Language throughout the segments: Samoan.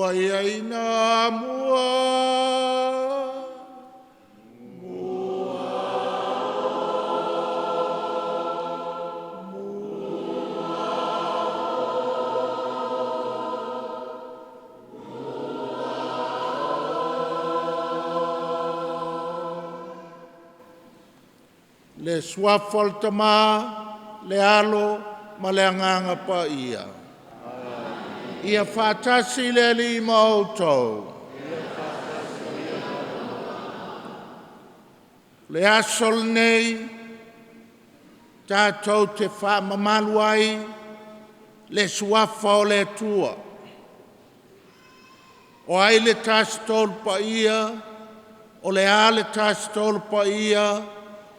Paiaina mua Le Suafa o le Tama, le Alo ma le Agaga Paia. Ia faatasi le Alii ma outou. O le aso lenei tatou te faamamalu ai le Suafa o le Atua. O ai le Tasi Tolu Paia? O le a le Tasi Tolu Paia?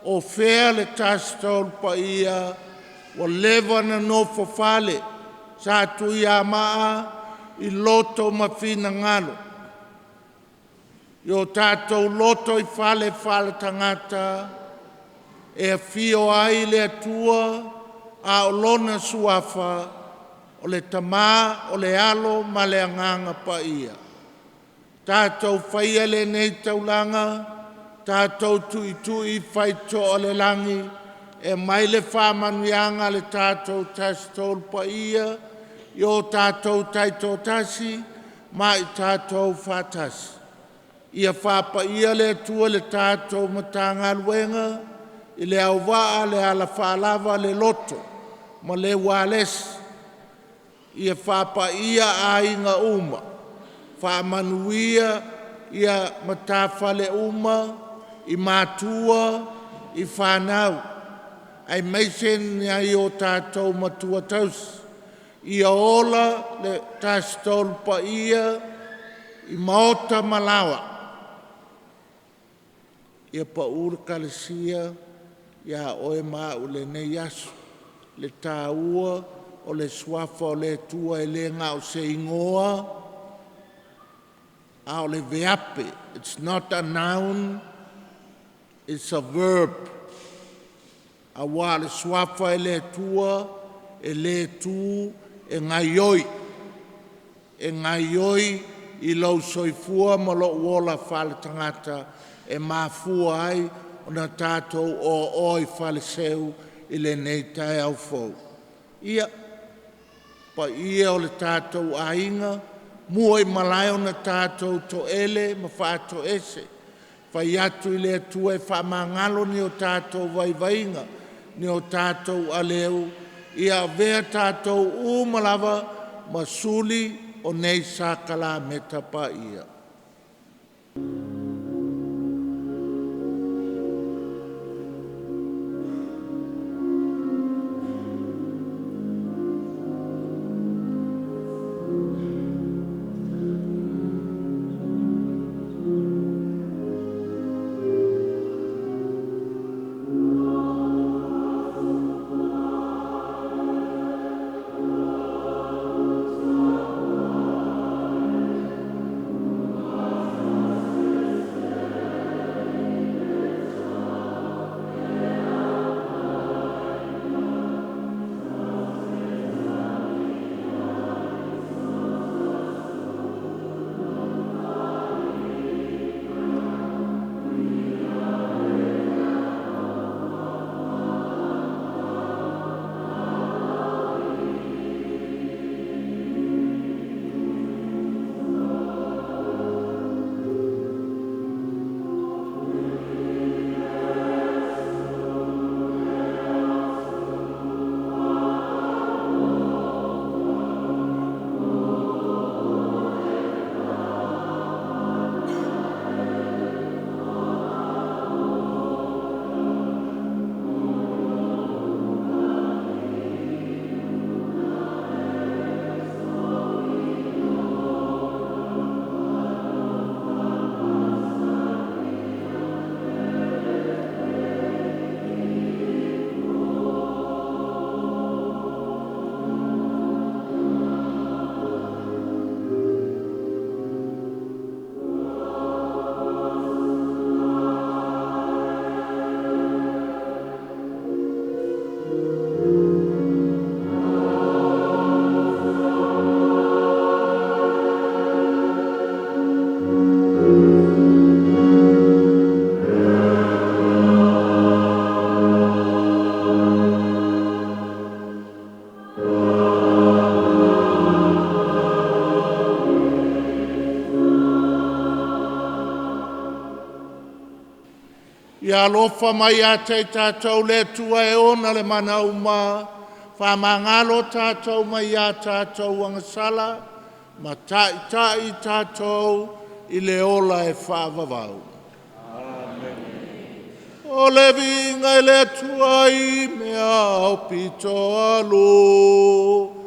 O fea le Tasi Tolu Paia? Ua leva ona nofofale Satuiamaa i loto ma finagalo i o tatou lotoifale faaletagata e afio ai le Atua a o Lona Suafa o le Tama, o le Alo ma le Agaga Paia. Tatou faia lenei taulaga, tatou tuitui fai toa o le lagi e aumai le faamanuiaga a le tatou Tasi Tolu Paia i o tatou taitoatasi ma i tatou faatasi. Ia faapaia le Atua i le tatou Matagaluega i le auvaa, le alafaalava, le loto ma le ualesi. Ia faapaia aiga uma, faamanuia matafale uma i matua i fanau aemaise nai o tatou matua tausi. Ia ola le Tasi Tolu Paia i maota ma laoa. Ia pau le kalasia ia oe ma au i lenei aso, le taua o le Suafa o le Atua e le na o se igoa a o le veape. It's not a noun, it's a verb. Aua o le Suafa e le Atua e le tu e gaoioi. E gaoioi i lou soifua ma lou ola faale-tagata e mafua ai ona tatou oaoa i Faleseu i lenei taeao fou. Ia, paia o le tatou aiga, mua i malae ona tatou toele ma faatoese, fai atu i le Atua e faamagalo ni o tatou vaivaiga, ni o tatou aleu, ia avea tatou uma lava ma suli o nei sakalameta paia. Ia alofa mai ia te i tatou le Atua e ona le mana uma, faamagalo tatou mai a tatou agasala, ma taitai tatou i le ola e faavavau. O le viiga i le Atua i mea aupito aluga.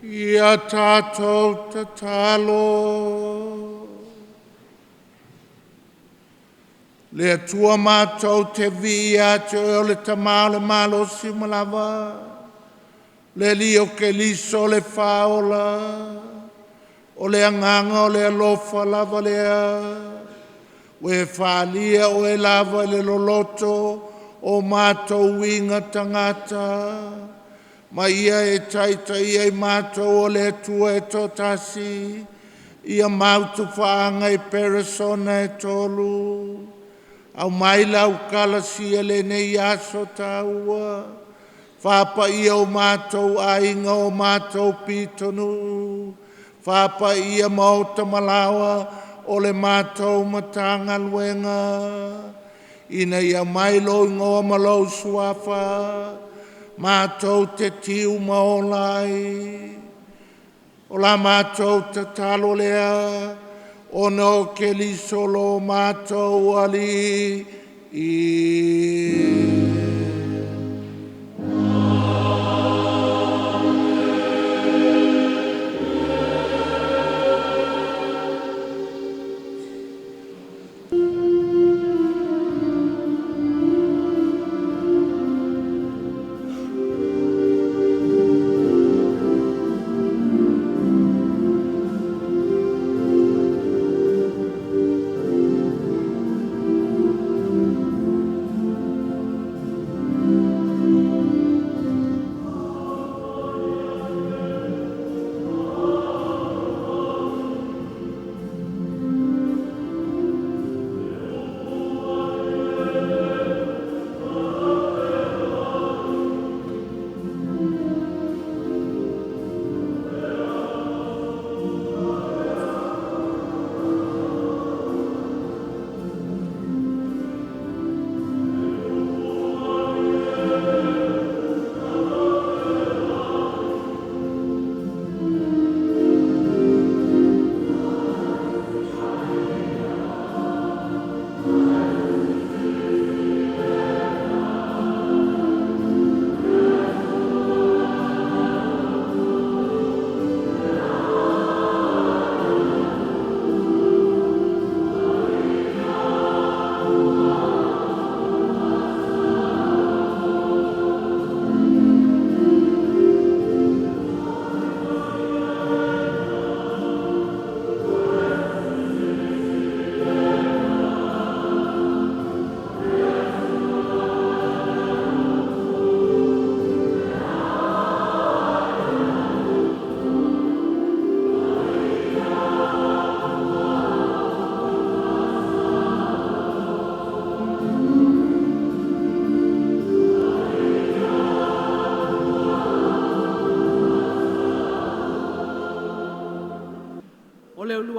Ia tatou tatalo. Le Atua matou te viia atu e o le Tama o le malosi uma lava, le Alii o Keriso le Faaola, o le agaga o le alofa lava lea, ua e faaalia oe lava i le loloto o matou uiga tagata, ma ia e taitaia i matou o le Atua e toatasi, ia mautufaaga i peresona e tolu. Aumai lau kalasia lenei aso taua, faapaia o matou aiga o matou pitonuu, faapaia maota malaoa o le matou Matagaluega, ina ia mai lou igoa ma lou suafa, matou te tiu ma ola ai. O la matou tatalo lea, ona o Keriso lo matou Alii.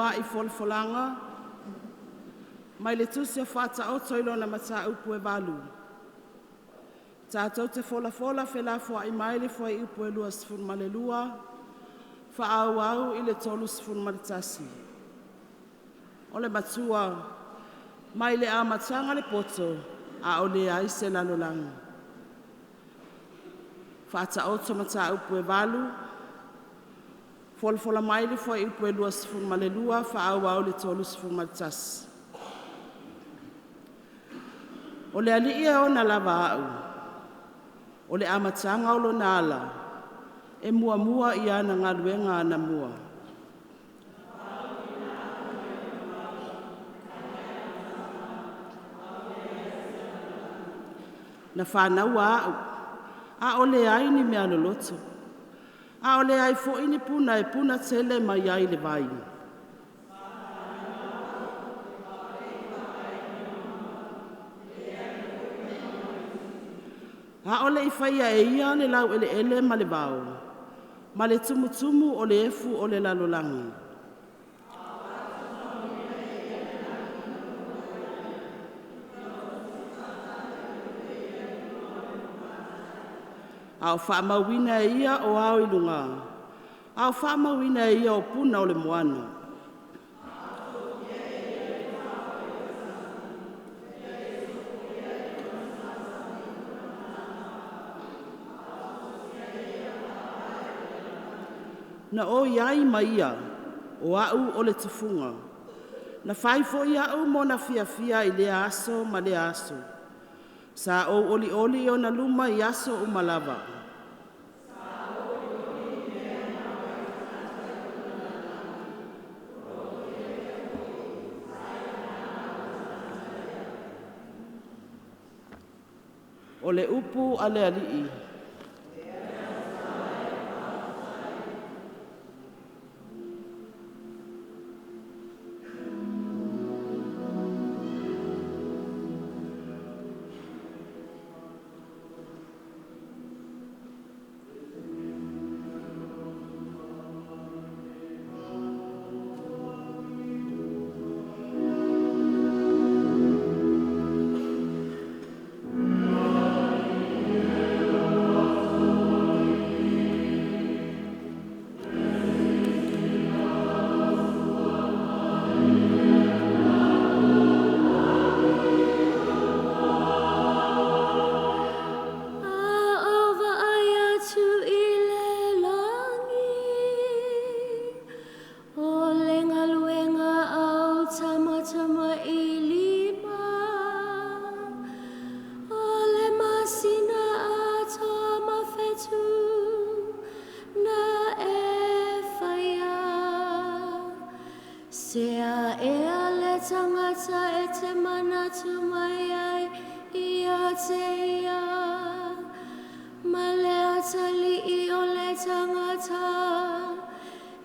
tamai folafolaga mai le Tusi o Faataoto i lona mataupu e 8. Tatou te folafola felafoai mai le fuaiupu e 22 faaauau i le 31. O le Matua, mai le amataga le poto a o leai se lalolagi. Faataoto Mataupu e 8, folafola mai le fuaiupu e 22 faaauau i le 31. O le Alii e ona lava au, o le amataga o Lona ala, e muamua i ana galuega anamua. Na fanaua au, a o leai ni mealoloto, a o leai foi ni puna e puna tele mai ai le vai. A o le i faia e Ia le laueleele ma le vao, ma le tumutumu o le efu o le lalolagi. A o faamauina e Ia o ao i luga, a o faamauina e Ia o puna o le moana. Na ou i ai ma ia, o au o le tufuga. Na fai foi au mo ona fiafia i lea aso ma lea aso. Sa ou olioli i ona luma i aso uma lava. O le upu a le Alii. A ou vaai atu i le lagi, o le galuega a ou tamatamailima, o le masina atoa ma fetu na e faia, sea ea le tagata e te manatu mai ai ia te ia, ma le atalii o le tagata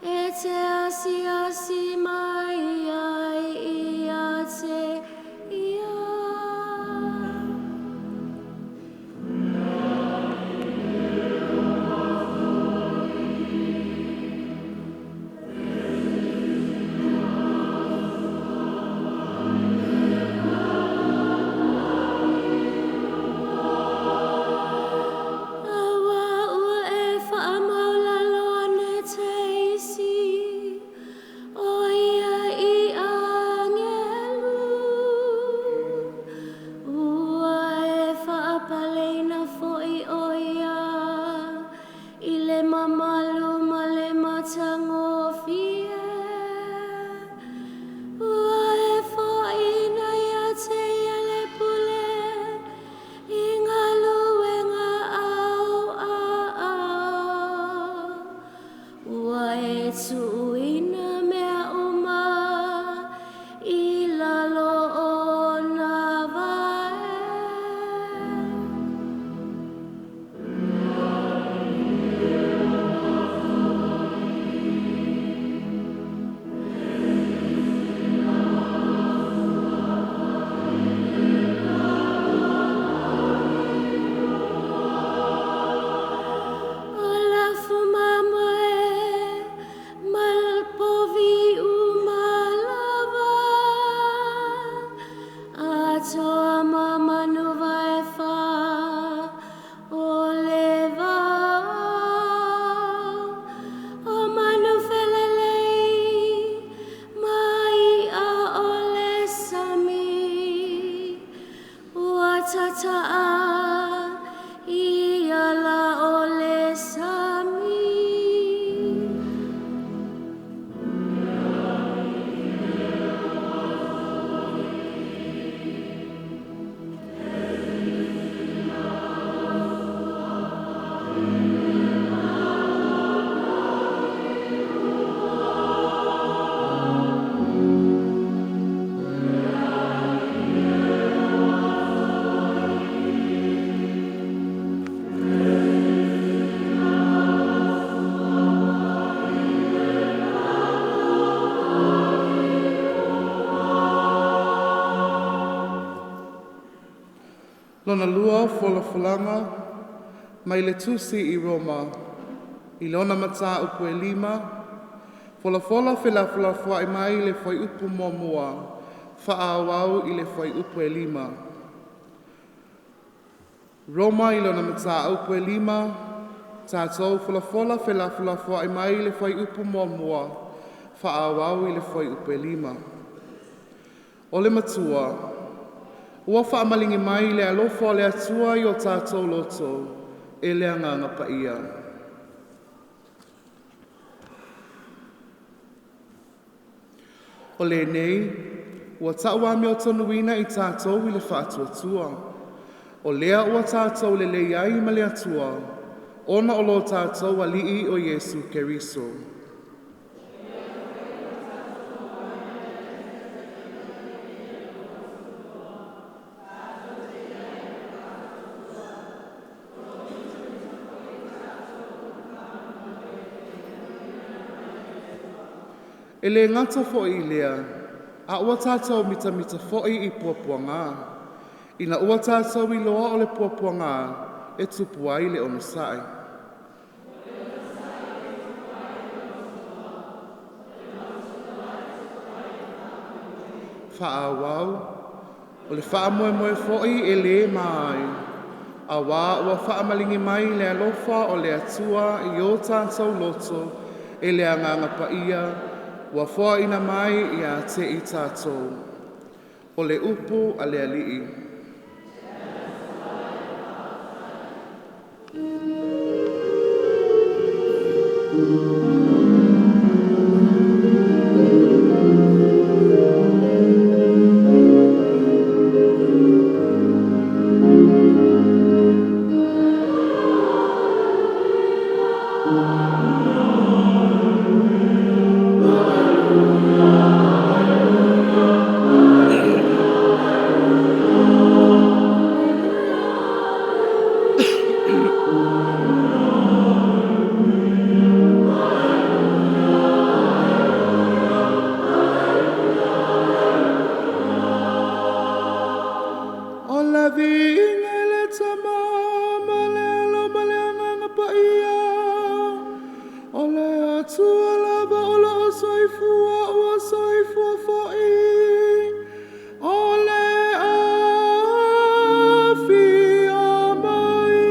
e te asiasi mai ai ia te ia. Aua ua e faamau ta'a i ala o le sami. Lona lua folafolaga mai le Tusi i Roma i lona mataupu e 5, folafola felafolafoai mai le fuaiupu 1, faaauau i le fuaiupu e 5. Roma i lona mataupu e 5, tatou folafola felafolafoai mai le fuaiupu 1, faaauau i le fuaiupu e 5. O le Matua, ua faamaligi mai le alofa o le Atua i o tatou loto e le Agaga Paia. O lenei ua tauamiotonuina i tatou i le faatuatua, o lea ua tatou lelei ai ma le Atua, ona o lo tatou Alii o Iesu Keriso. E lē gata foi i lea, a ua tatou mitamita foi i puapuagā, ina ua tatou iloa o le puapuagā e tupu ai le onosai. Faaauau. O le faamoemoe foi e lē ma ai, auā ua faamaligi mai le alofa o le Atua i o tatou loto e le Agaga Paia ua foaina mai ia te i tatou. O le upu a le Alii. O le viiga i le Tama ma le Alo ma le Agaga Paia, o le Atua lava o loo soifua ua soifua foi, o le afio mai.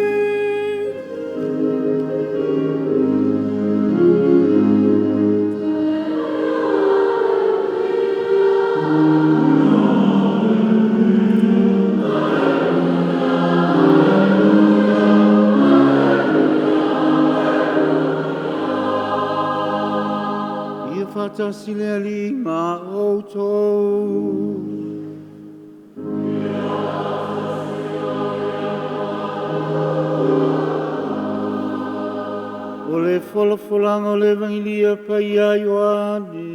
Ia faatasi le Alii ma outou. O le folafolaga o le Evagelia Paia a Ioane.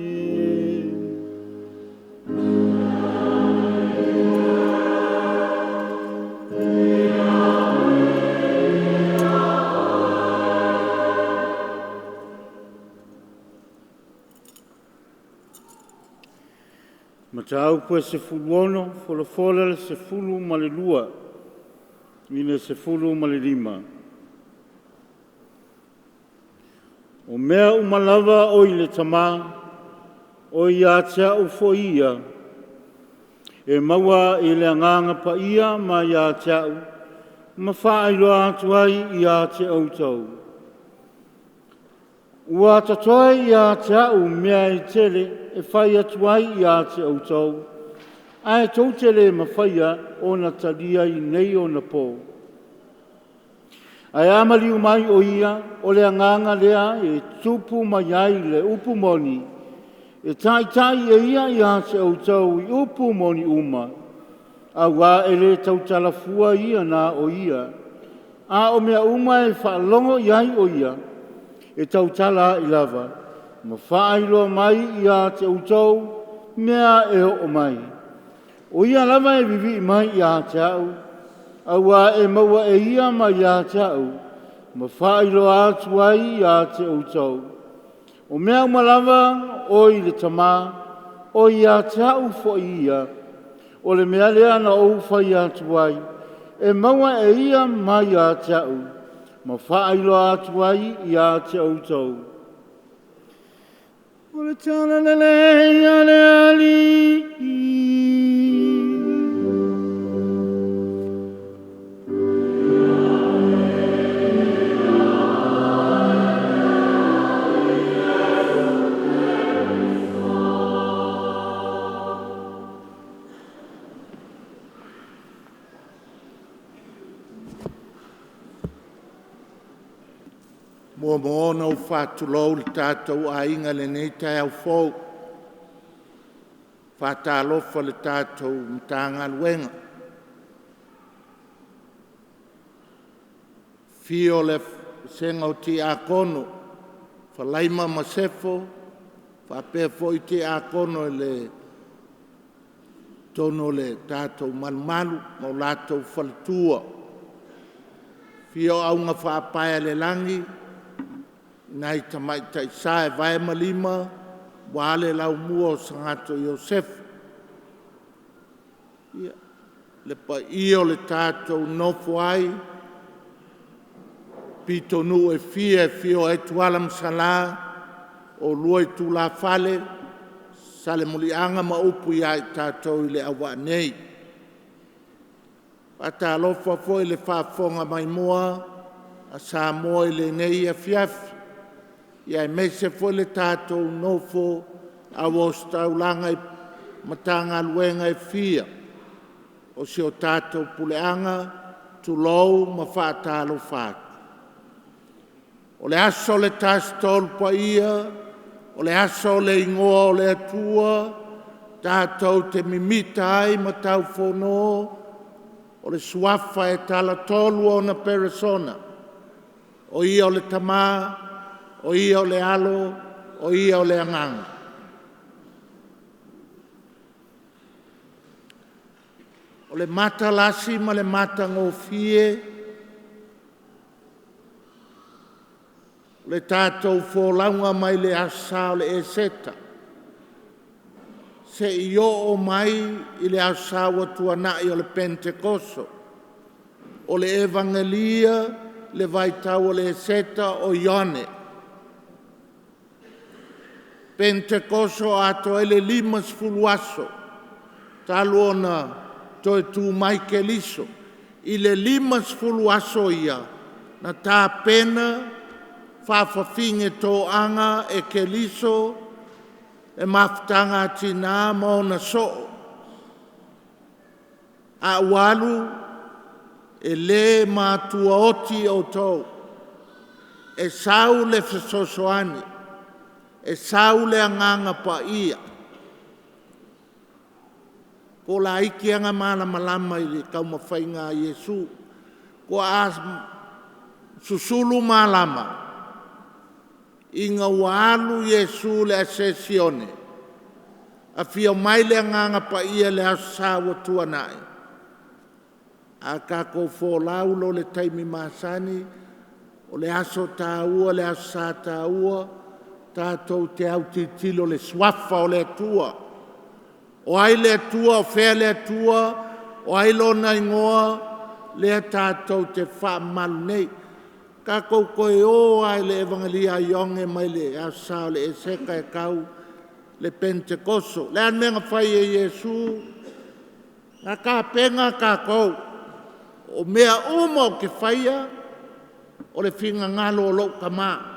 Mataupu e 16, folafola le 12 i le 15. O mea uma lava o i le Tamā, o ia te a'u foi ia, e maua i le Agaga Paia mai ia te a'u, ma faailoa atu ai ia te outou. Ua totoe ia te a'u mea e tele e fai atu ai ia te outou, Ae tou te le mafaia ona talia i nei ona pō. Ae a maliu mai o ia, o le agaga lea e tupu mai ai le upu moni, e taitai e ia ia te outou i upu moni uma, auā e le tautala fua ia na o ia, a o mea uma e faalogo i ai o ia, e tautala ai lava, ma faailoa mai ia te outou mea e oo mai. O ia lava e vivii mai ia te au, auā e maua e ia mai ia te au, ma faailoa atu ai ia te outou. O mea uma lava o i le Tamā, o ia te au foi ia, o le mea lea na ou fai atu ai, e maua e ia mai ia te au, ma faailoa atu ai ia te outou. O le tala lelei a le Alii. Muamua ona ou faatulou i le tatou aiga i lenei taeao fou. Faatalofa i le tatou Matagaluega. Afio le Vasega o Tiakono, Falaima ma Sefo faapea foi Tiakono i le totonu o le tatou malumalu ma o latou faletua. Afio Auga Faapae a le Lagi, nai tamaitai sa e vae ma lima aua le Laumua o Sagatro Iosefo. Ia, le paia o le tatou nofo ai pitonuu e fia e afio ai Tuala ma Salã, oulua i tulafale, Salemuliaga ma upu ia i tatou i le auvaa nei. Faatalofa foi i le faafofoga maimoa a Samoa i lenei afiafi, aemaise foi le tatou nofo auositaulaga i Matagaluega e fia o si o tatou puleaga, tulou ma faatalofa atu. O le aso o le Tasi Tolu Paia, o le aso o le Igoa o le Atua, tatou te mimita ai ma taufono, o le Suafa e talatolu ona Peresona, o Ia o le Tama, o Ia o le Alo, o Ia o le Agaga. O le matalasi ma le matagofie o le tatou folauga mai le Aso Sa o le Eseta seia oo mai i le Aso Sa ua tuanai o le Penetekoso, o le Evagelia i le vaitau o le Eseta o Ioane. Penetekoso atoa ai le 50 aso talu ona toe tu mai Keriso. I le 50 aso ia na tapena faafafine toaga e Keriso le mafutaga a tina ma ona soo. A ua alu e le matuaoti outou, e sau le fesoasoani, e sau le Agaga Paia. Po o laiti lava na malamalama i le taumafaiga a Iesu. Ua susulu malama ina ua alu Iesu i le Asensione, afio mai le Agaga Paia i le Aso Sa ua tuanai, a tatou folau loa i le taimi masani, o le aso taua le Aso Sa taua, tatou te autilotilo i le Suafa o le Atua. O ai le Atua? O fea le Atua? O ai Lona Igoa? Lea tatou te faamamalu nei. Tatou toe o lava i le Evagelia a Ioane mai le Aso Sa o le Eseta e tau i le Penetekoso. O le a le mea na fai e Iesu? Na tapena tatou. O mea uma ou te faia, o le finagalo o lou Tama.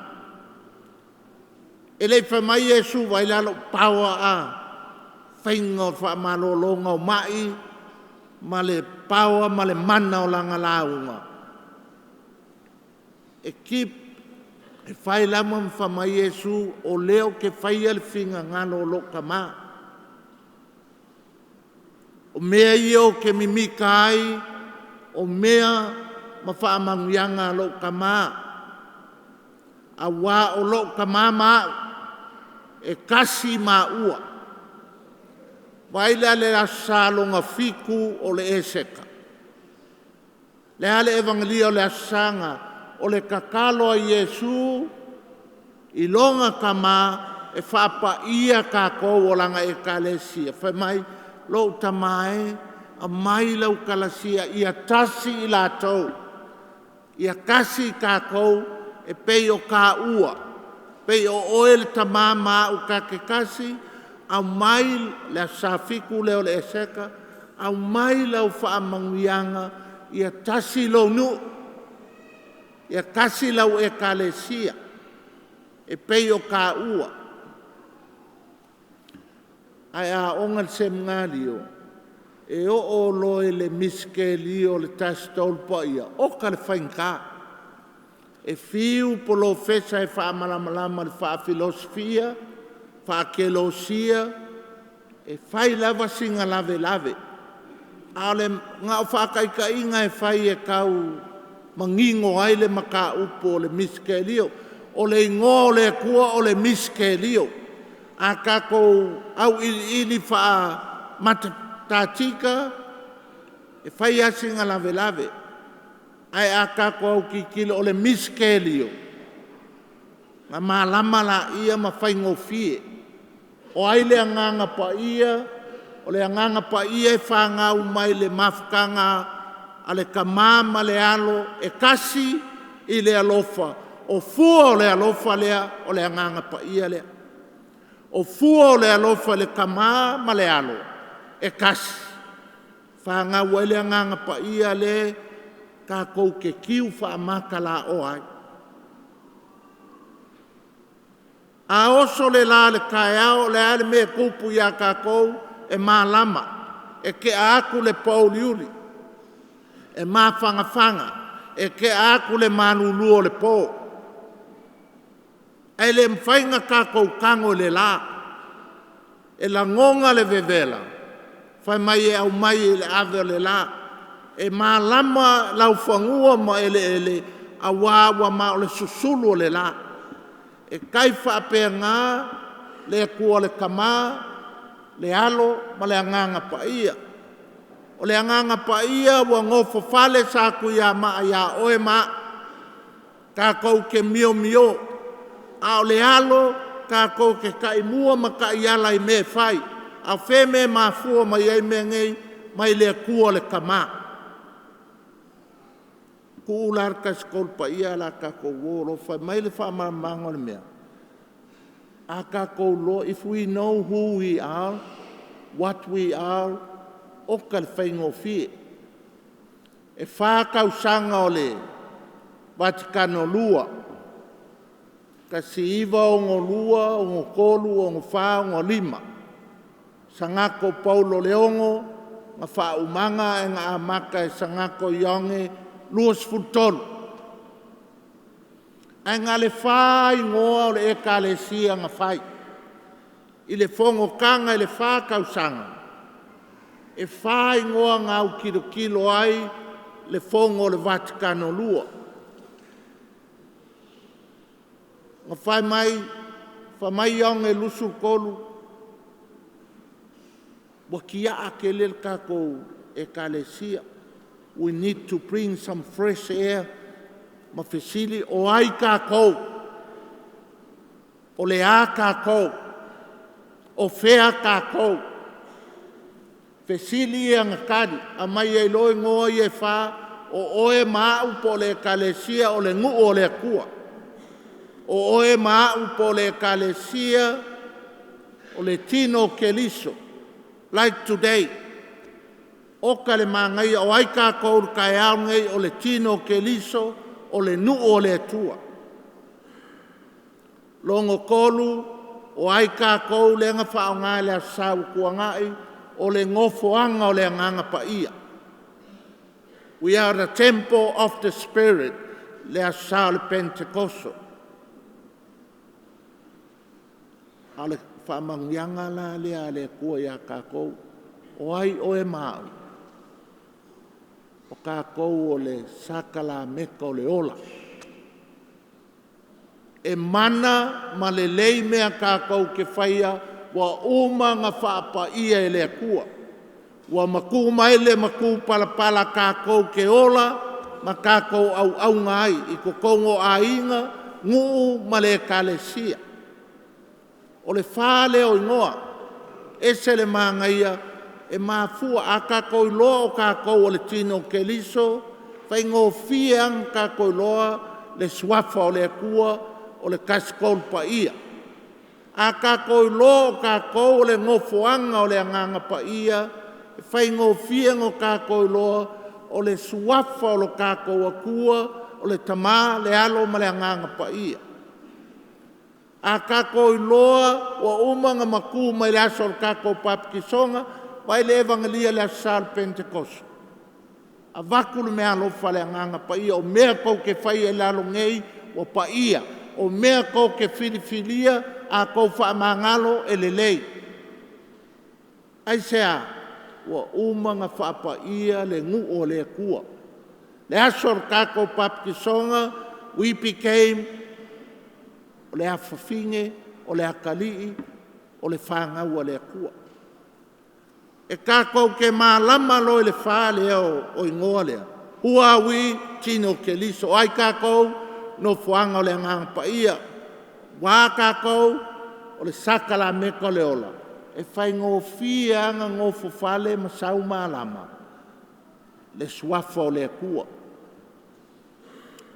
E le i fai mai Iesu, vaai la lou power a? faiga o faamalologa o mai ma le paoa ma le mana o lana lauga, e keep e fai lava ma fai mai Iesu, o lea ou te faia le finagalo o lou Tama. O mea ia ou te mimita ai, o mea ma faamanuiaga a lou Tama, aua o lou Tama ma au, e tasi maua. Vaai la i le Aso Sa lona fitu o le Eseta. O le a le evagela o le Aso Sa na? O le tatalo a Iesu i lona Tama e faapaia tatou o lana Ekalesia. Fai mai, lou Tama e, aumai lau kalasia ia tasi i latou, ia tasi i tatou e pei o taua, pei o oe le Tama ma au ta te tasi, aumai le Aso Sa fitu lea o le Eseta, aumai lau faamanuiaga ia tasi lou nuu, ia tasi lau Ekalesia e pei o taua. Ae a aoga i le seminalio, e oo loa i le misitelio o le Tasi Tolu Paia, oka le faigata. E fiu polofesa e faamalamalama i le faafilosofia, faakelosia, e fai lava sina lavelave. A o le na o faataitaiga e fai e tau manino ai le mataupu o le misitelio. O le igoa o le Atua o le misitelio. A tatou auiliili faamatatika, e fai lava sina lavelave. Ae a tatou autitilo o le misitelio, ona malama lea ma faigofie. O ai le Agaga Paia? O le Agaga Paia e fanau mai le mafutaga a le Tama ma le Alo e tasi i le alofa. O fua o le alofa lea, o le Agaga Paia lea. O fua o le alofa i le Tama ma le Alo, e tasi. E fanau ai le Agaga Paia lea tatou te tiu faamatalaoa ai. A oso le la i le taeao, o le a le mea e tupu ia tatou? E malama, e tea atu le poululiuli, e mafanafana, e tea atu le malulu o le po. Ae le mafai ona tatou tago i le la. E lagona le vevela, fai mai e aumai i le ave o le la. E malama laufanua ma eleele aua ua ma o le susulu o le la. E tai faapena le Atua le Tama, le Alo ma le Agaga Paia. O le Agaga Paia ua nofofale Satuiamaa ia oe ma au, tatou te miomio, a o le Alo tatou te taimua ma taiala i mea e fai. A o fea le mea e mafua mai ai mea nei? Mai le Atua le Tama. Tuu la le Tasi Tolu Paia ae o le a tatou o loa. Fai mai le faamalamalamaga o le mea, a tatou iloa, if we know who we are, what we are, oka le faigofie. E fa tausaga o le Vatikano II, 1962, 1963, 1964, 1965. Sagato Paulo le 6 na faaumaga ae na amata e Sagato Ioane 23. Ae na o le fa lava igoa o le Ekalesia na fai i le fonotaga i le fa tausaga, e fa igoa na autilotilo ai le Fono o le Vatikano II. Na fai mai Ioane 23, ua tiaa tele le tatou Ekalesia. We need to bring some fresh air ma fesili, o ai tatou? O le a tatou? O fea tatou? Fesili ia na tali, aumai ai loa igoa ia e fa, o oe ma au po o le Ekalesia o le nuu o le Atua. O oe ma au po o le Ekalesia o le tino o Keriso. Like today, oka le manaia, o ai tatou i le taeao lenei? O le tino o Keriso, o le nuu o le Atua. Lona tolu, O ai kākou lea na faaaoga i le Aso Sa ua tuanai, o le nofoaga o le Agaga Paia. We are the temple of the Spirit, le Aso Sa o le Penetekoso. A o le faamanuiaga la lea a le Atua ia tatou, o ai oe ma au? O tatou o le sakalameta o le ola. E mana ma lelei mea tatou te faia ua uma ona faapaia e le Atua. Ua matuu mai le matupalapala tatou te ola ma tatou auauna ai i totonu o aiga, nuu ma le Ekalesia. O le fa lea o igoa, e ese le manaia, e mafua, a tatou iloa o tatou o le tino o Keriso, e faigofie lava ona tatou iloa le suafa o le Atua o le Tasi Tolu Paia. A tatou iloa o tatou o le nofoaga o le Agaga Paia, e faigofie ona tatou iloa o le suafa o lo tatou Atua o le Tama, le Alo ma le Agaga Paia. A tatou iloa ua uma ona matu mai le aso o le tatou papatisoga, vaai le evagenia i le aso Sa o le Penitekose, avatu le meaalofa a le Agaga Paia, o mea tou te faia i lalo nei ua paia, o mea tou te filifilia a outou faamagalo e lelei. Aisea? Ua uma ona faapaia le nuu o le Atua. Le aso o le tatou papatisoga, we became o le afafine, o le atalii, o le fanau a le Atua. E tatou te malama loa i le fa lea o igoa lea, who are we? Tino o Keriso. O ai tatou? Nofoaga o le Agaga Paia. Ua a tatou? O le sakalameta o le ola. E faigofie lava ona nofofale ma sau malama le suafa o le Atua.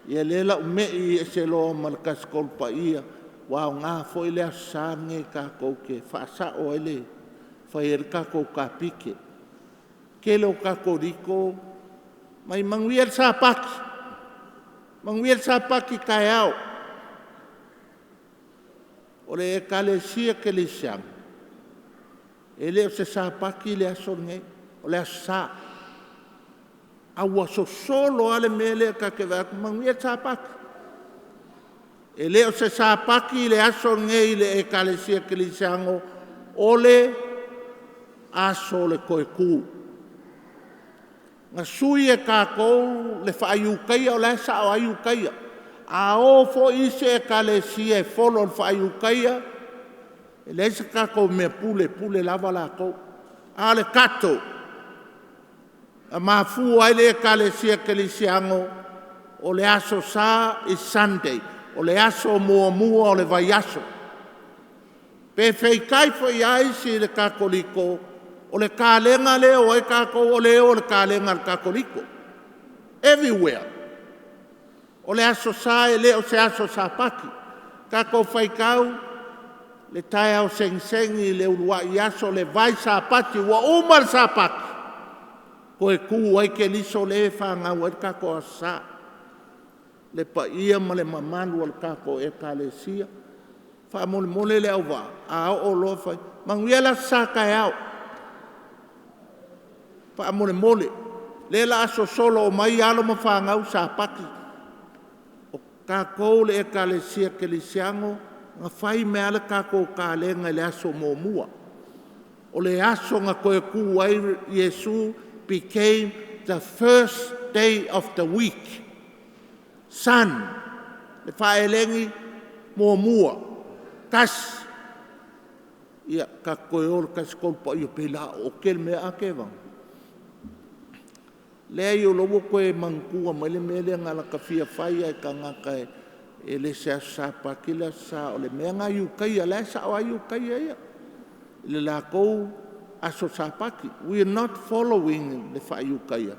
Ia lea o le a ou mei ese loa ma le Tasi Tolu Paia, ua aoga foi le Aso Sa lenei tatou te faasao ai le fai ai le tatou kapike. Tele o Katoliko, fai mai manuia le Sapati, manuia le Sapati taeao. O le Ekalesia Kerisiano, e le o se Sapati le aso lenei, o le Aso Sa. Ae ua sosolo lava le mea lea ta te vaai atu, manuia le Sapati. E le o se Sapati le aso lenei i le Ekalesia Kerisiano, o le aso o le toe tu. Na sui e tatou le faa-Iutaia, o la e sao lava Iutaia. A o foi isi ekalesia e follow i le faa-Iutaia, e leai se tatou mea pule, e pule lava latou. A o le tatou, na mafua ai le Ekalesia Kerisiano, o le Aso Sa is Sunday, o le aso muamua o le vaiaso. Pe feitai foi a isi i le Katoliko, o le kalena lea e o ai tatou, o lea e o i le kalena a le Katoliko, everywhere. O le Aso Sa e le o se aso Sapati. Tatou faitau le taeao segisegi i le uluai aso le vai Sapati, ua uma le Sapati toe tu ai Keriso lea e fanau ai le tatou Aso Sa. Le paia ma le mamalu o le tatou Ekalesia, faamolemole le auvaa, a oo loa fai, manuia le Aso Sa taeao. Faamolemole, lea o le a sosolo mai alo ma fanau, Sapati. O tatou le Ekalesia Kerisiano na fai mai lava le tatou kalena i le aso muamua. O le aso na toe tu ai Iesu, became the first day of the week. Sun, le faaelegi muamua, tasi. Ia tatou toe o i le Tasi Tolu Paia pei o le a ote le mea a Tevaga. Leai o lea ua toe manatua mai le mea lea na o ta fia fai lava i tagata e le o se aso Sapati le Aso Sa, o le mea lena a Iutaia o la e sao lava Iutaia ia i le latou aso Sapati. We are not following le faa-Iutaia,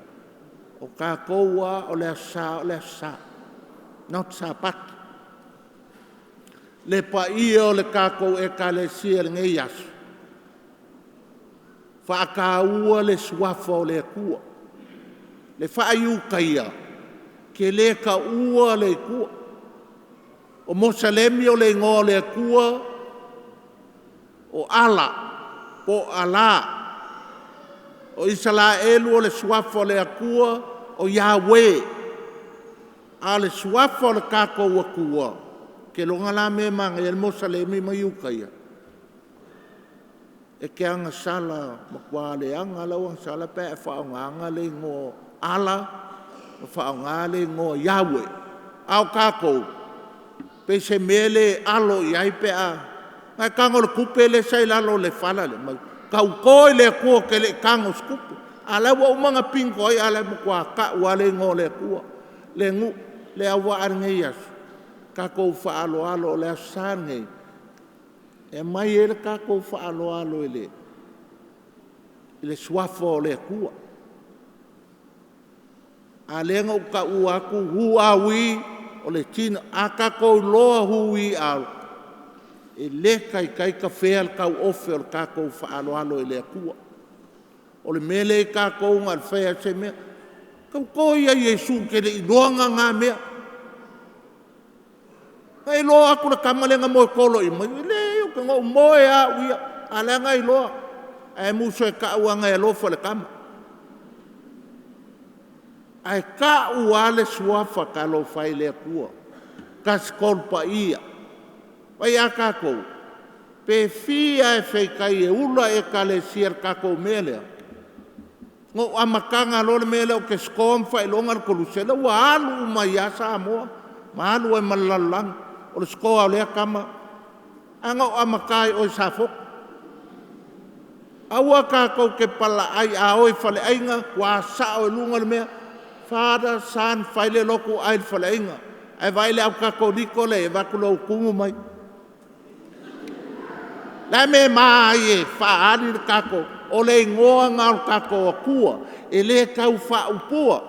o tatou lava o le Aso Sa o le Aso Sa, not Sapati. Le paia o le tatou Ekalesia i lenei aso, faataua le suafa o le Atua. Le faa-Iutaia, e te le taua le Atua. O Mosalemi o le igoa o le Atua. O Ala, po o Alā. O Isalaelu o le Suafa o le Atua o Iaue. A o le Suafa o le tatou Atua, ou te iloaina la mea e manaia ai le Mosalemi ma Iutaia, e te agasala, matua leaga lava lau agasala pe a e faaaogaina le igoa o Allah ma faaaoga le igoa o Yahweh. A o tatou, pei se mea lea e alo i ai pe a… Na e tago i le tupe lea sa i lalo o le fala lea? Fai mai, tauto i le Atua ou te le i tago i se tupe. A o la e ua uma ona bingo ai a o la e matua tau lava le igoa o le Atua. Le nuu, le auvaa i lenei aso, tatou faaaloalo, o le Aso Sa lenei e aumai ai le tatou faaaloalo i le Suafa o le Atua. A o lea na ou taua atu who are we? O le tino. A tatou iloa who we are, e le taitai tafea le tauofe o le tatou faaaloalo i le Atua. O le mea lea i tatou na o le fai lava o se mea. Tauto ia Iesu ou te le i iloa na mea. Na e iloa atu le tama lea na moe toloi mai? Leai na ou moe lava au ia, a o la e na iloa. Ae musu e tau leaga e alofa i le tama. Ae tau lava le Suafa talofa e i le Atua, Tasi Tolu Paia. Vaai a tatou, pe fia lava e feitai e ula Ekalesia i le tatou mea lea, na ou amataga loa le mea lea ou te score ma faailoga le koluse, o lea ua alu uma ai lava Samoa ma alu ai ma le lalolagi. O le score a lea tama. Ae na ou amata i o i Safotu. Aua tatou te palaai, a o i faleaiga, tua sao i luga le mea, Father, Son, fai le lotu, ai le faleaiga. Ae vaai i le au Katoliko la e i ai, e vaai atu loa ua tumu mai. O le a le mea e ma ai e faaali le tatou… O le igoa lena o le tatou Atua, e le tau faaupua.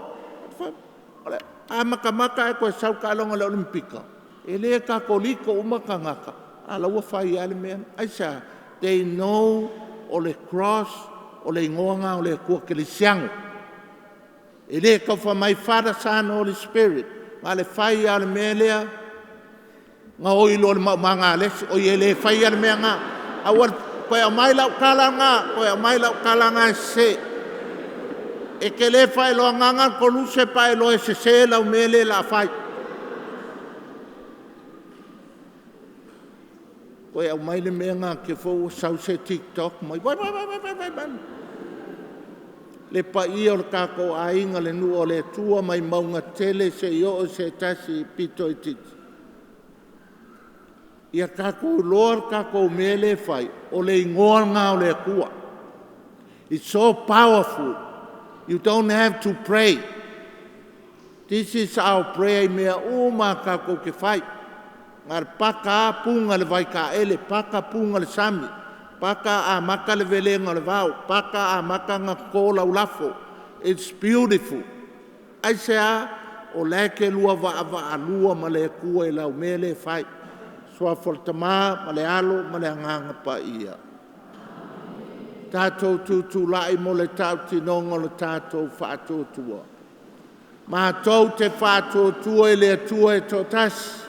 A matamata ae toe sau le taaloga a le Olimipeka, e le Katoliko uma tagata, a o la e ua fai lava le mea lena. Aisea? They know o le cross o le igoa lena o le Atua Kerisiano. E le tau fai mai Father, Son, Holy Spirit, na o le fai lava o le mea lea, gaoi loa i le maumaga a le isi. Oi e le faia le mea lena. Aua le… Toe aumai lau tala lena, toe aumai lau tala lena e sese. E te le faailoagana le koluse pe a e iloa e sese lau mea lea o le a fai. Toe aumai le mea lena te i foi ua sau se TikTok ma… Vaai, vaai, vaai. Le paia o le tatou aiga, le nuu o le Atua mai mauga tele seia oo i se tasi pito itiiti, ia tatou iloa le tatou mea lea e fai, o le igoa lena o le Atua. It's so powerful. You don't have to pray. This is our prayer i mea uma lava tatou te fai. Na o le paka lava puna i le vaitaele, paka puna i le sami, paka amata le velega o le vao, paka amata ona toto lau lafo. It's beautiful. Aisea? O la e te lua vaavaalua ma le Atua i lau mea lea e fai. Suafa o le Tama ma le Alo ma le Agaga Paia. Tatou tutulai mo le tautinoga o le tatou faatuatua. Matou te faatuatua i le Atua e toatasi,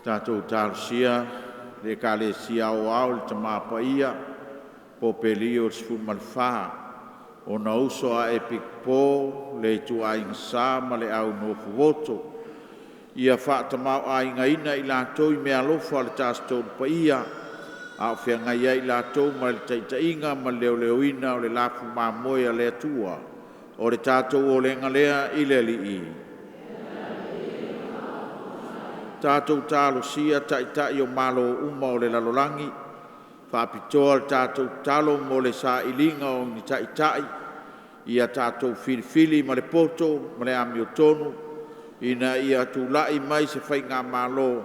Tatou talosia le Ekalesia Aoao i le Tama Paia Pope Lio XIV, ona uso a Epikopo le ituaiga sa ma le au nofovoto. Ia faatamaoaigaina i latou i meaalofa a le Tasi Tolu Paia, a o feagai ai i latou ma le taitaiga ma le leoleoina o le lafu mamoe a le Atua. O le tatou olega lea i le Alii. Tatou talosia Taitai o Malo uma o le lalolagi, faapitoa le tatou tatalo mo le sailiga o ni Taitai ia tatou filifili ma le poto ma le amiotonu, ina ia tulai mai se faigamalo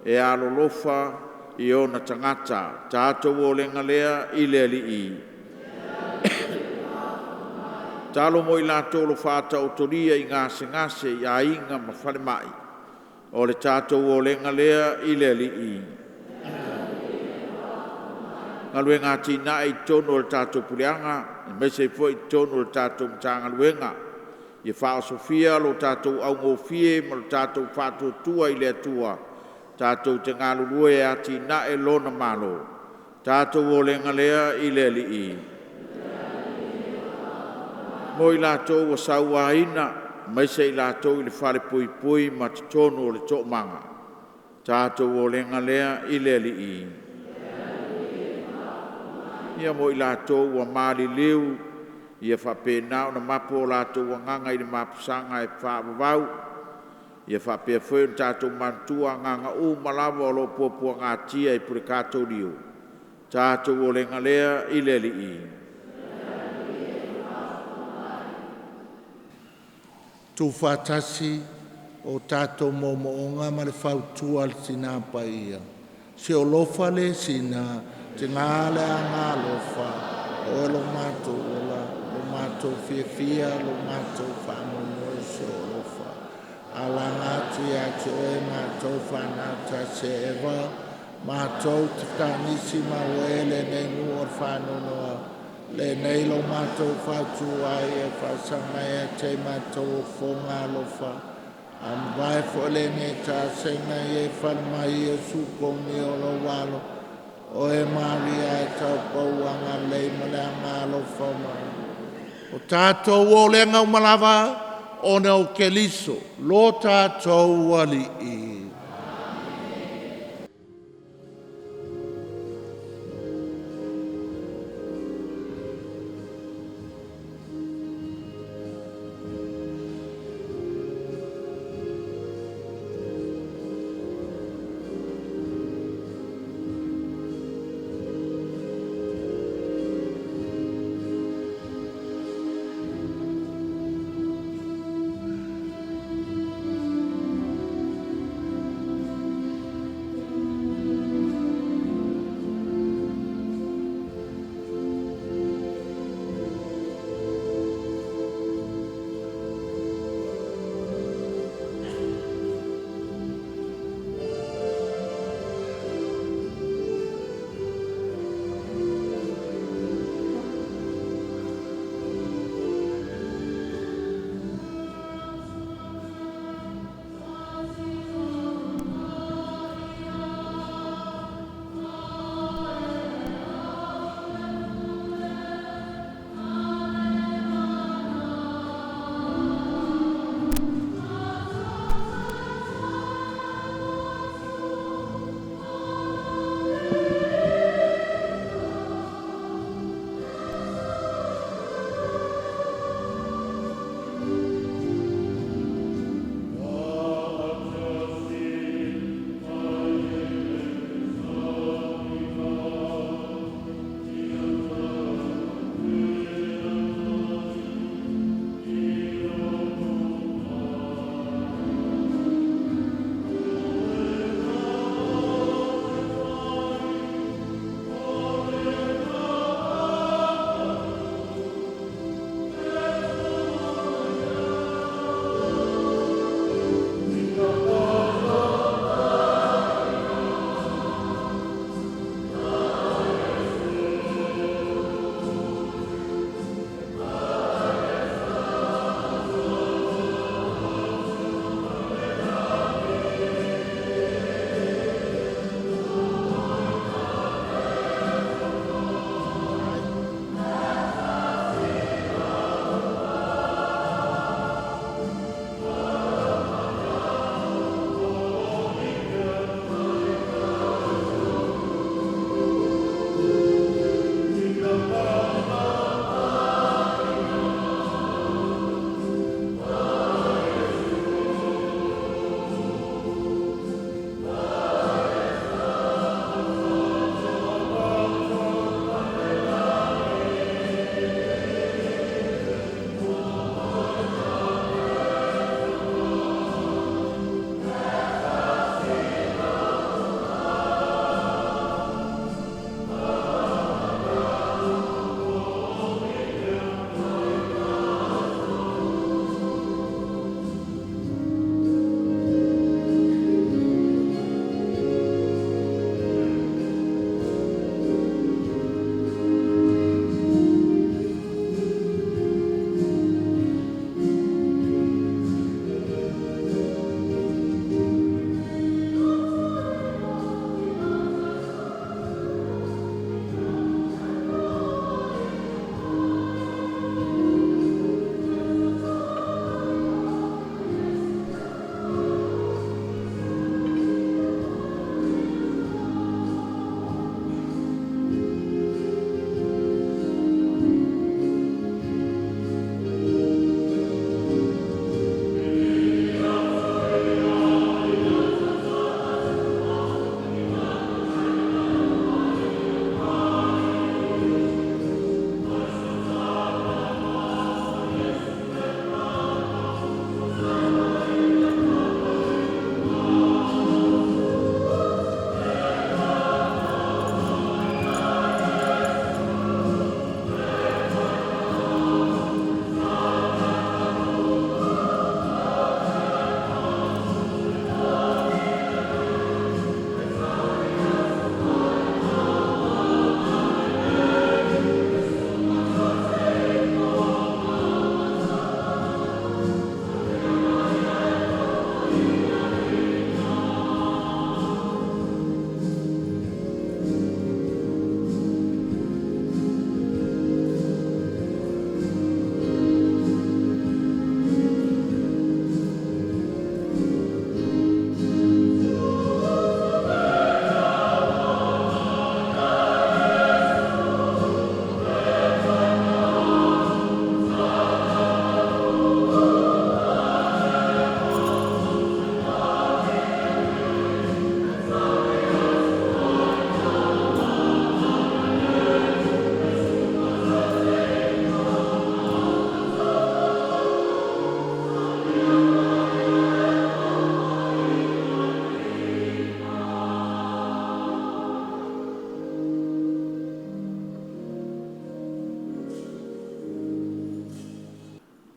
e alolofa i ona tagata. Tatou olega lea i le Alii. Tatalo mo i latou o lo o faataotolia i gasegase i aiga ma falemai. O le tatou olega lea i le Alii. Galuega atinae i totonu o le tatou Puleaga, aemaise ai foi i totonu o le tatou Matagaluega. Ia faaosofia lo tatou augofie ma lo tatou faatuatua i le Atua, tatou te galulue e atinae Lona Malo. Tatou olega lea i le Alii. Mo i latou ua sauaina, aemaise i latou i le falepuipui ma totonu o le toomaga. Tatou olega lea i le Alii. Ia mo i latou ua maliliu, ia faapena ona mapu o latou agaga i le mapusaga e faavavau. Ia faapea foi ona tatou manatua agaga uma lava o lo o puapuagatia e Pulegatolio. Tatou olega lea i le Alii. Tuufaatasi o tatou moomooga ma le fautua a le Tina Paia, se olofa le sina, tina le agalofa, o lo matou ola, lo matou fiafia, lo matou faamoemoe se olofa. Alaga atu ia te oe matou whanau ta se eva, matou te whanisi ma oe le nei nu o whanonoa, le nei lo matou whatu ai e whaasanga e te matou o fonga alofa. A mavae fo le nei ta senga i e whalmai e suko mi o lo walo. O e maria e tau pauanga lei ma le anga alofa mai. O tātou o le ngau malava, o ne o Keliso, lo tātou alii.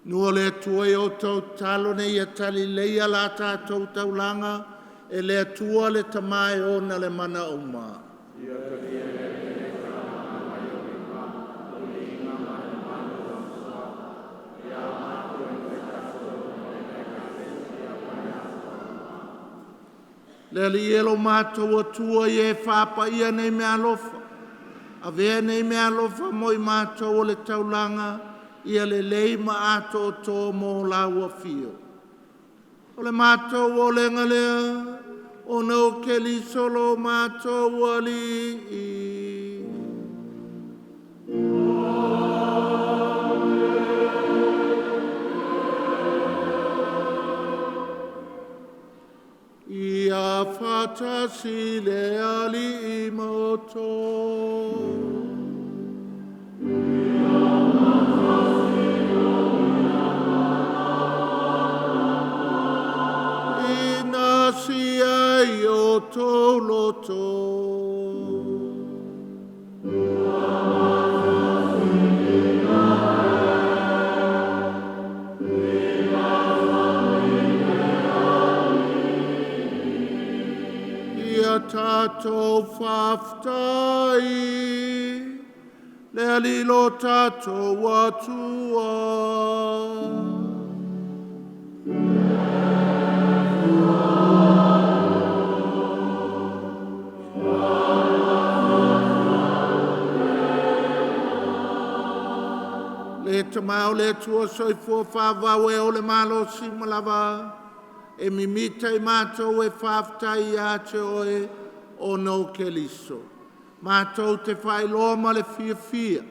Nua le Atua i o tau talo nei ia tali leia la tātou taulaga e le Atua le tamae ona le mana uma. Ia talia e le mai o lima, o le inga ma le malu o soa, ia matou e tatou ma le Ekalesia ma le atunuu. Le Alii e lo matou Atua ia e faapaia nei meaalofa, avea nei meaalofa mo i matou o le taulaga, ia lelei ma atoatoa mo lau afio. O le matou olega lea, ona o Keriso lo matou Alii. Ia faatasi le Alii ma outou. Ina sia i o outou loto. Ia tatou faafetai le Alii lo tatou Atua. Le Tamā o le Atua soifua faavavau e o le malosi uma lava, e mimita i matou e faafetai ia te oe ona o Keriso. Matou te faailoa ma le fiafia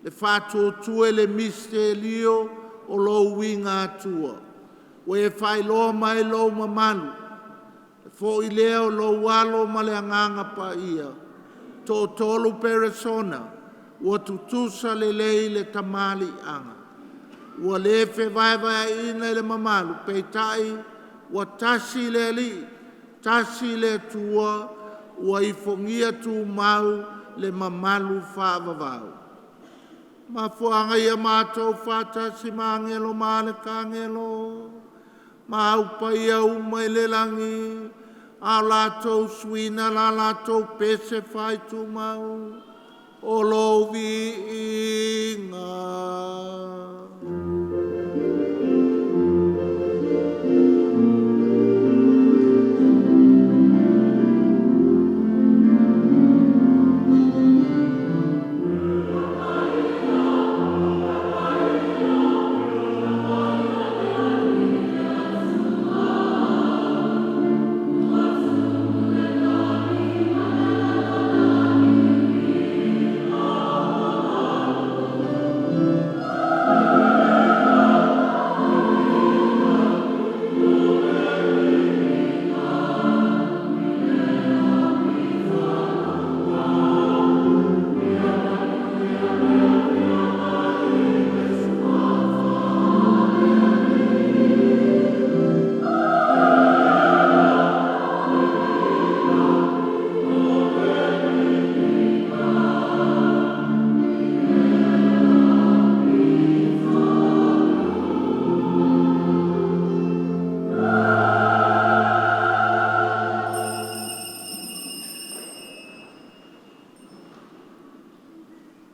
le faatuatua i le misitelio o lou uiga Atua, ua e faailoa mai lou mamalu, le foi lea o lou Alo ma le Agaga Paia, toatolu Peresona ua tutusa lelei le tamaliiaga. Ua le fevaevaeaina i le mamalu, peitai ua tasi le Alii, tasi le Atua, ua ifogia tumau le mamalu faavavau. O mafuaaga ia matou faatasi ma agelo ma alekagelo ma au paia uma i le lagi, a o latou suina la latou pese faaitumau, o lou viiga.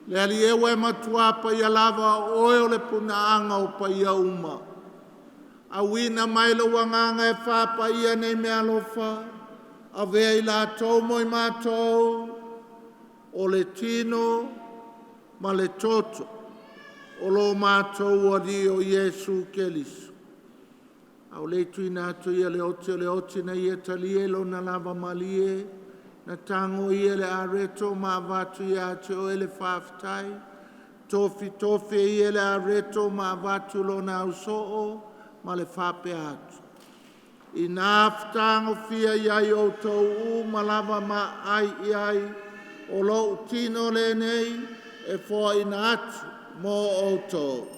Le Alii e ua e matua paia lava, o oe o le punaaga o paia uma. Auina mai lou agaga e faapaia nei meaalofa, avea i latou mo i matou, o le tino ma le toto o lo matou Alii o Iesu Keriso. A o le i tuuina atu ia le oti, o le oti na Ia talia i Lona lava malie, na tago ia i le areto ma avatu ia te Oe le faafetai, tofitofi e Ia le areto ma avatu Lona ausoo ma le faapea atu, “Ina fetagofia i ai outou uma lava ma aai i ai, o lou tino lenei e foaina atu mo outou.”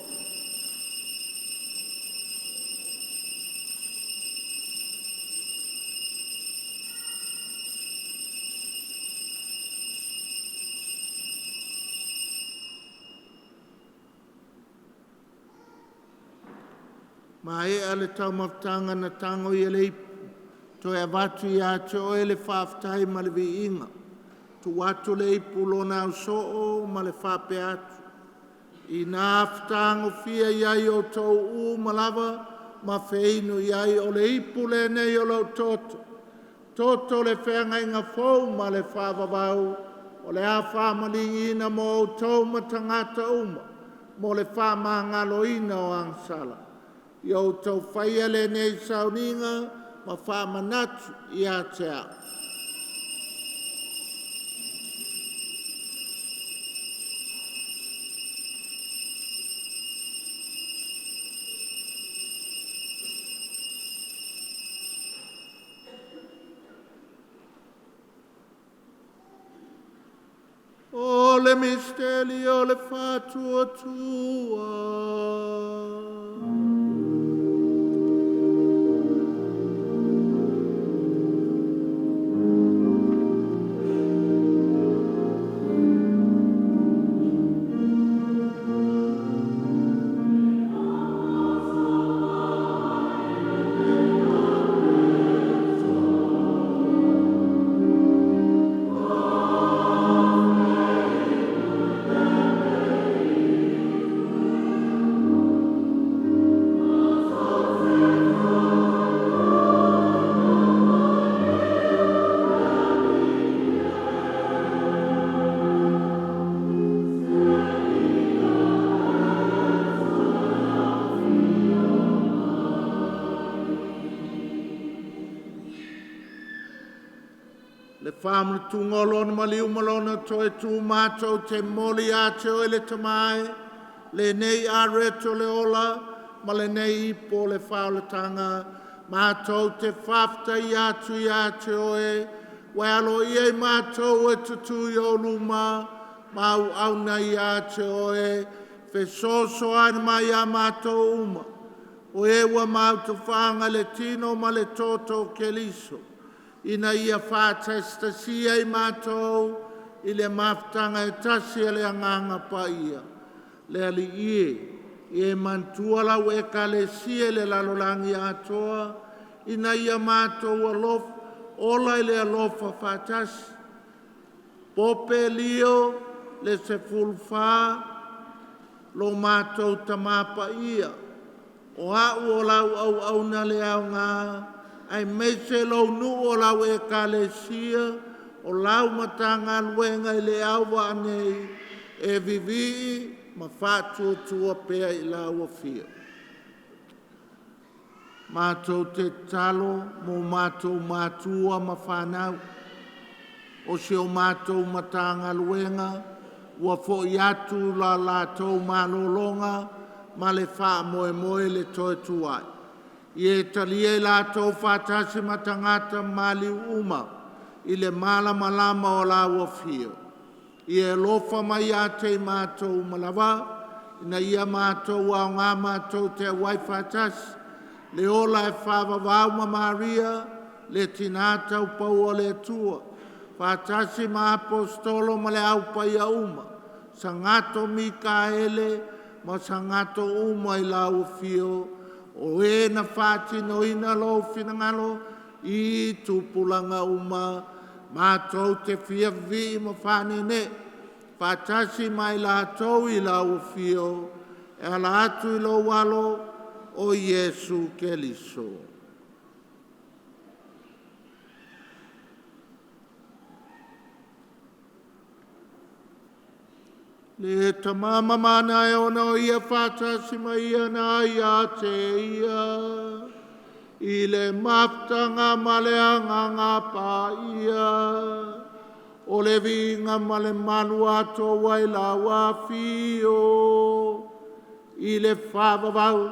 Maea le taumafataga na tago i le ipu, toe avatu ia te oe le faafetai ma le viiga. Tuu atu le ipu i lona ausoo ma le faapea atu, Ina fetagofia i ai outou uma lava ma feinu i ai, o le ipu lenei o lou toto, toto o le feagaiga fou ma le faavavau, o le a faamaligiina mo outou ma tagata uma mo le faamagaloina o agasala. Ia outou faia lenei sauniga ma faamanatu ia te au. O le misitelio o le faatuatua. Le faamanatuga o Lona maliu ma Lona toe tu matou te momoli ia te oe le Tama e, lenei areto o le ola ma lenei ipu o le faaolataga, matou te faafetaia atu ia te oe, ua e aloaia i matou e tutū i ou luma ma auauna ia te oe, fesoasoani mai ia matou uma, o e ua mautofaaga i le tino ma le toto o Keriso, ina ia faatasitasia i matou i le mafutaga e tasi a le Agaga Paia. Le Alii e, ia e manatua lau Ekalesia i le lalolagi atoa, ina ia matou alofa, ola i le alofa faatasi. Pope Lio le XIV, lo matou Tama Paia, o a'u o lau auauna le aoga aemaise lou nuu o lau Ekalesia, o lau Matagaluega i le auvaa nei, e vivii ma faatuatua pea i lau Afio. Matou te tatalo mo matou matua ma fanau, o si o matou Matagaluega ua foi atu la latou malologa ma le faamoemoe i le toe tuai. Ia e talia i latou faatasi ma tagata maliu uma i le malamalama o lau Afio. Ia e alofa mai ia te i matou uma lava, ina ia matou aoga matou te auai faatasi le ola e faavavau ma Maria, le Tina Taupaua o le Atua, faatasi ma Aposetolo ma le Au Paia uma, Sagato Mikaele ma sagato uma i lau Afio, o e na faatinoina lou finagalo i tupulaga uma, matou te fia vivii ma faaneenee faatasi ma i latou i lau Afio e ala atu i lou Alo o Iesu Keriso. Le Tama mamana e ona o ia faatasi ma ia na ia te ia i le mafutaga ma le Agaga Paia, o le viiga ma le malu atoa ua i lau Afio i le faavavau,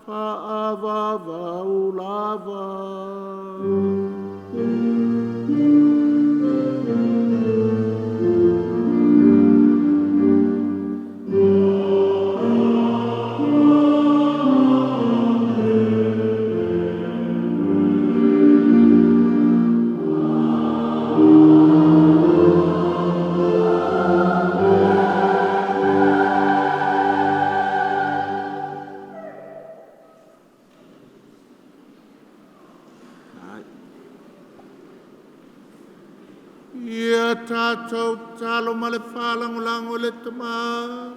faavavau lava. matou talo ma le whaalangolago le tama.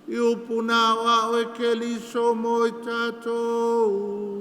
I upu na o ao e Keriso mo i tātou.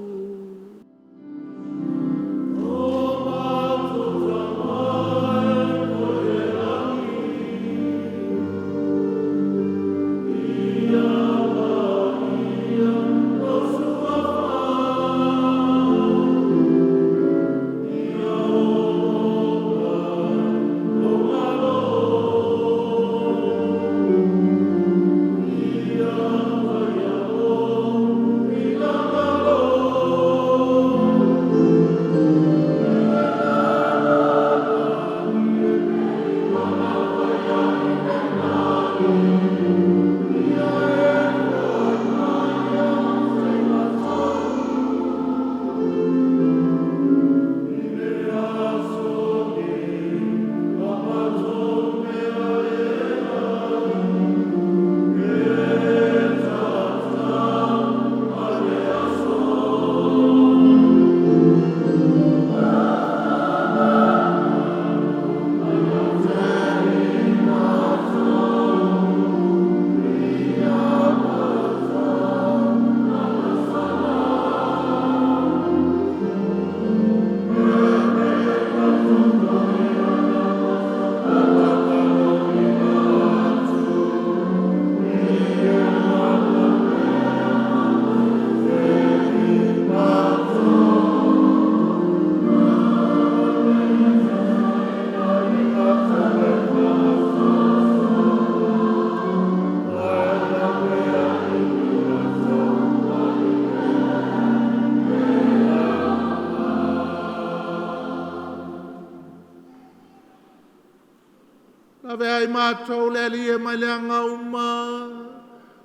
Lave ai mātou le ali e mai le anga uma,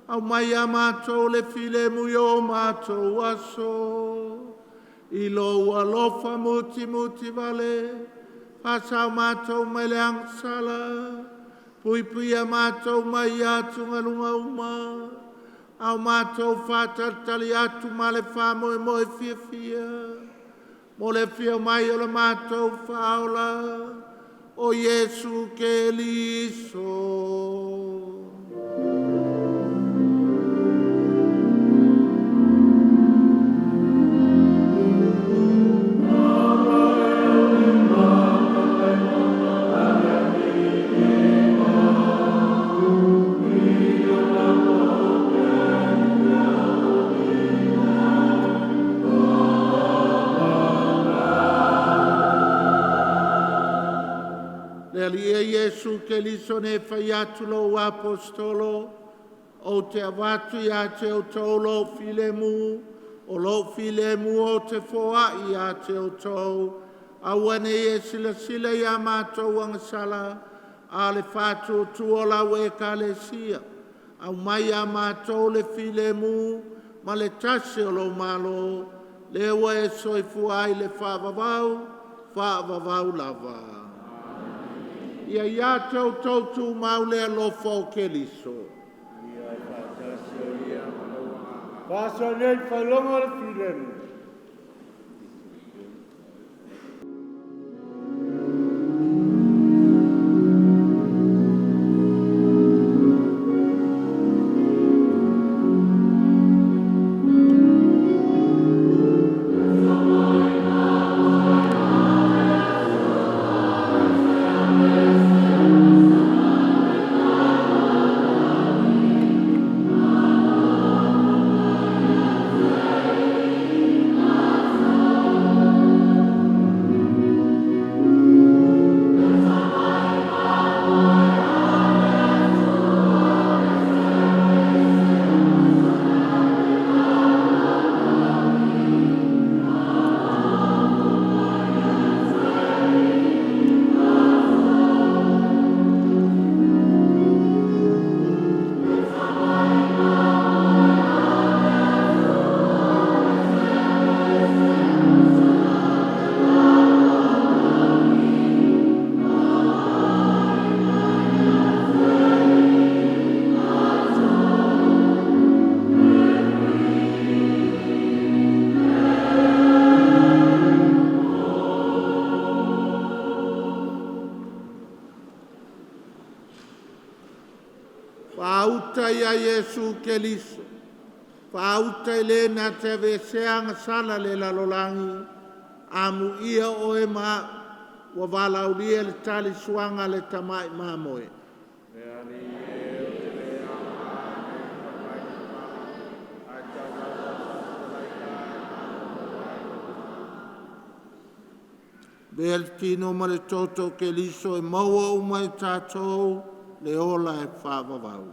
au mai a mātou le file mui o mātou aso. I lo alofa muti muti vale, whasau mātou mai le angsala, pui pui a mātou mai atu ngalunga uma, au mātou whātalitali atu ma le whamoe moe fia fia, mo le fia mai o le mātou whaola, o Iesu Keriso. Le ali e Iesu Keriso ne whai atu lo apostolo, o te avatu ia te o tau lo filemu, o lo filemu o te foa ia te o tau, aua ne e sila sila ia mātou angasala, a le whātu tua lau e kalesia, au mai a mātou le filemu, ma le tasi o lo malo, le ua e soifua ai le whaavavau, whaavavau lava. Ia ia te o tautu maule alofa o Keriso. Faasa nei whailonga le filemu. Iesu Keliso, faauta i le na te aveesea agasala a le lalolagi, amuia oe ma a'u ua valaaulia i le talisuaga a le Tamai Mamoe. Le Alii e, ou te le aoga i le fai se tala, ae tau lava o sau fetalaiga e mafaufau ai lou manatu. Avea le tino ma le toto o Keliso e maua uma e tatou le ola e faavavau.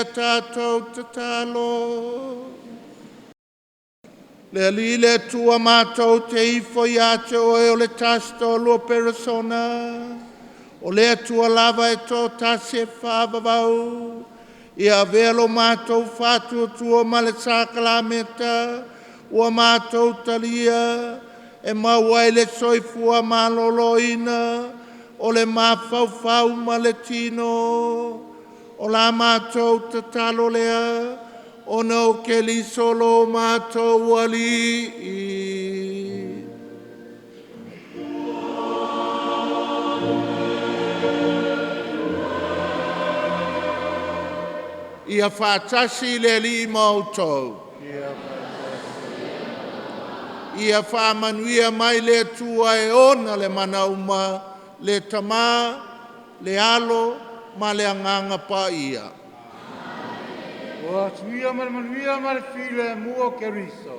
Ia tatou tatalo. Le Alii le Atua matou te ifo ia te oe o le Tasi Toalua Perisona, o le Atua lava e toatasi e faavavau, ia avea lo matou faatuatua ma le sakalameta ua matou talia, e maua ai le soifua maloloina o le mafaufau ma le tino. O la matou tatalo lea, ona o Keriso lo matou Alii. Ia faatasi le Alii ma outou. Ia faamanuia mai le Atua e ona le mana uma, le Tama, le Alo ma le Agaga Paia. O atu ia ma le manuia ma le filemu o Keriso.